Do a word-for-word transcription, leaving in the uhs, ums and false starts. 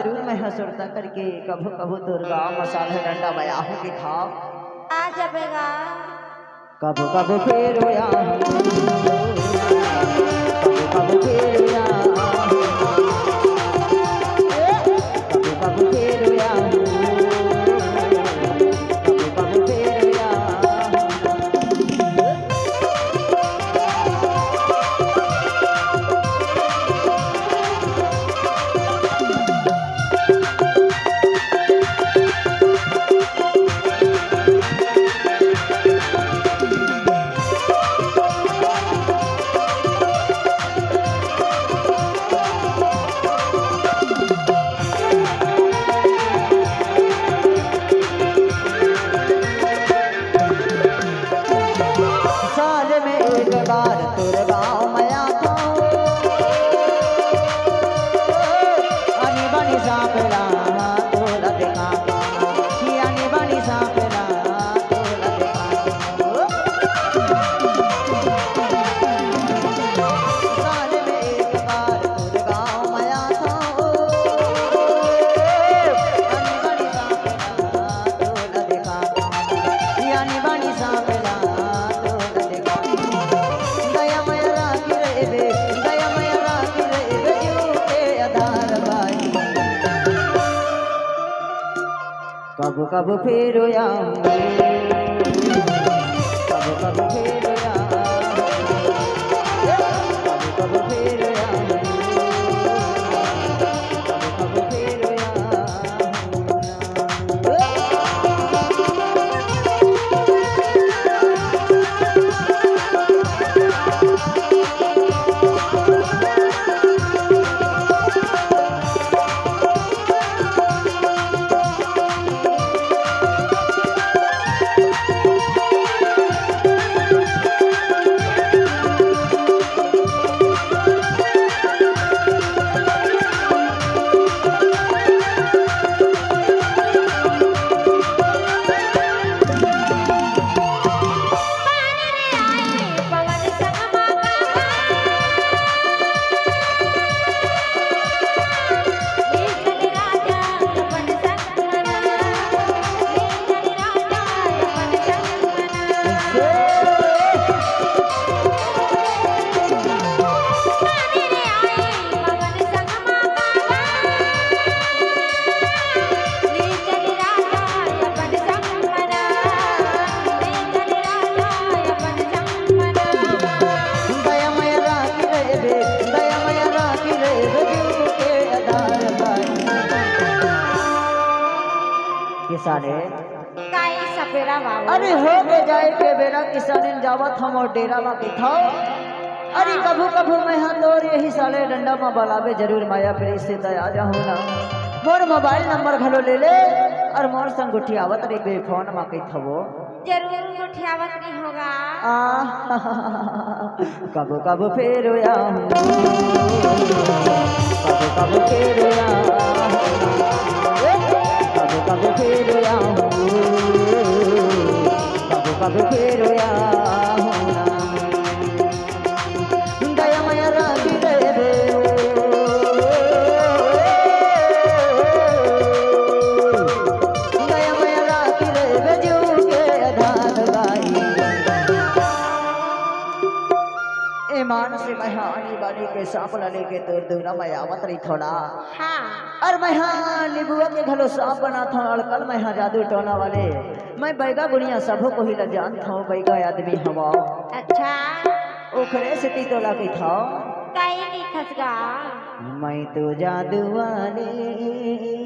मैं ह सुरता करके कभू कभू तोर गाँव म साले डंडा म आहूँ कहिथँव। आ जाबे गा। कभू कभू फेर आहूँ, कभू कभू फेर आहूँ, कभू कभू फेर आहूँ, कभू कभू फेर आहूँ। साल में एक बार तोर गाँव में आथँव। आनी बानी सांपेला तोला देखाथँव। आनी बानी सांपेला तोला देखाथँव। साल में एक बार तोर गाँव में आथँव। आनी बानी सांपेला तोला देखाथँव। आनी बानी सांपेला तोला देखाथँव। दया मया राखी रहिबे, दया मया राखी रहिबे, जीव के आधार बाई। कभू कभू फेर आहूँ, कभू कभू फेर आहूँ, कभू कभू फेर आहूँ, कभू कभू फेर आहूँ। दया मया राखी रहिबे, दया मया राखी रहिबे, जीव के आधार बाई। किसाने। काई सपेरा बाबू। अरे हो गे जाए के बेरा किसाने, जावत हँव डेरा म कहिथँव। अरे कभू कभू मैं ह तोर यही साले डंडा म बलाबे जरूर, मया प्रीत से त आ जाहूँ ना। मोर मोबाइल नंबर घलो ले ले अउ मोर संग गोठियावत रहिबे फोन म कहिथँव। जरूर गोठियावत रहिहूँ गा। आ, कभू कभू फेर आहूँ, कभू कभू फेर आहूँ, कभू कभू फेर आहूँ, कभू कभू फेर आहूँ। दया मया राखी रहिबे, दया मया राखी रहिबे, जीव के आधार बाई। ईमान से मैं ह आनी बानी के सांप ला लेके तोर दुरा म आवत रहिथँव ना। हाँ। अउ मैं ह निबुआ के घलो सांप बनाथँव, अड़कल मैं ह जादू टोना वाले। मैं बैगा गुनिया सबो कोही ला जानथँव, बैगा आदमी हवँव। अच्छा। ओखरे सेती तोला कहिथँव। काई कहिथस गा? मैं तो जादू वाले।